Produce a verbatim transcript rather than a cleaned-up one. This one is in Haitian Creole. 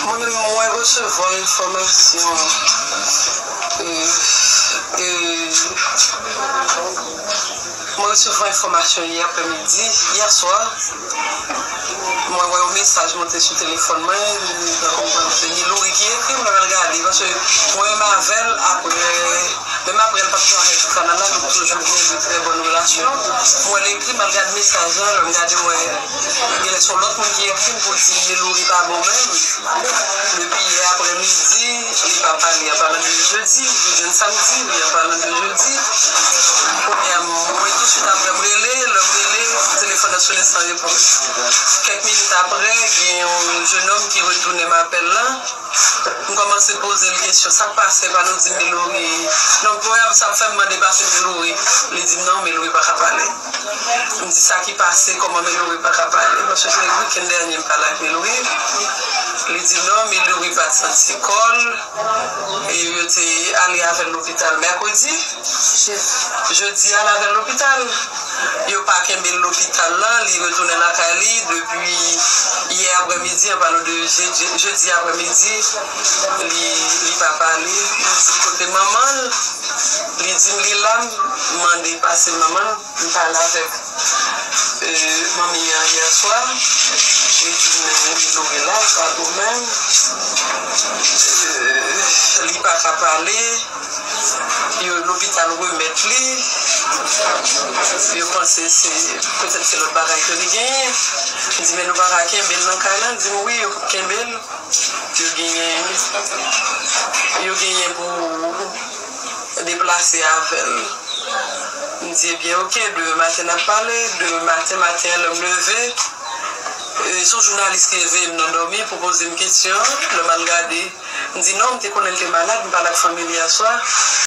Mwen menm, mwen resevwa enfòmasyon, e, e, mwen resevwa enfòmasyon yè aprèmidi, yè swa. Mwen wè yon mesaj monte sou telefòn mwen, se Milouri ki ekri m, mwen al gade, paske mwen menm avè l, apre, menm apre l pa t travay sou kanal la, nou toujou gen de trè bòn relasyon. Mwen l ekri m, al gade mesaj la, lè m gade, mwen, genlè se yon lòt moun ki ekri m pou di m Milouri pa bon menm. Depi yè aprèmidi, li pa pale, an palan de jedi, nou jwenn samdi, wi, an palan de jedi. Kounye a, mwen, tousuit apre, m rele, lè m rele, telefòn nan sonnen san repons. Kèk minit apre, gen yon jennonm ki retounen m apèl lan. M kòmanse poze l kesyon, sa k pase, pa nou di m Milouri. Non, premye sa m fè, m mande pase Milouri. Li di m non, Milouri pa ka pale. M di sa ki pase, kòman Milouri pa ka pale, paske se wikenn dènye m pale ak Milouri. Li di non, Milouri pa t santi kò l, e yo te ale avè l lopital mèkredi. Jedi a, l avè l lopital. Yo pa kenbe l lopital la, li retounen lakay li depi yè aprèmidi, an palan de jedi, jedi aprèmidi, li, li pa pale. Li di kote manman l, li di m li la, m mande pase manman l. M pale avèk, e, manmi an yè swa. Li di m Milouri la, li pa bon menm. E, li pa ka pale. Yo, lopital remèt li. Yo panse se, petèt se lòt bagay ke li genyen. M di, men nou pa ka kenbe l nan kay la? Li di m wi, yo kenbe l. Yo genyen, yo genyen pou deplase avè l. M di, ebyen, oke, demen maten n ap pale. Demen maten, maten an, lè m leve, e, se yon jounalis ki reveye m nan dòmi pou poze m kesyon. Lè m al gade, m di, non, m te konnen l te malad, m pale ak fanmi l yè swa.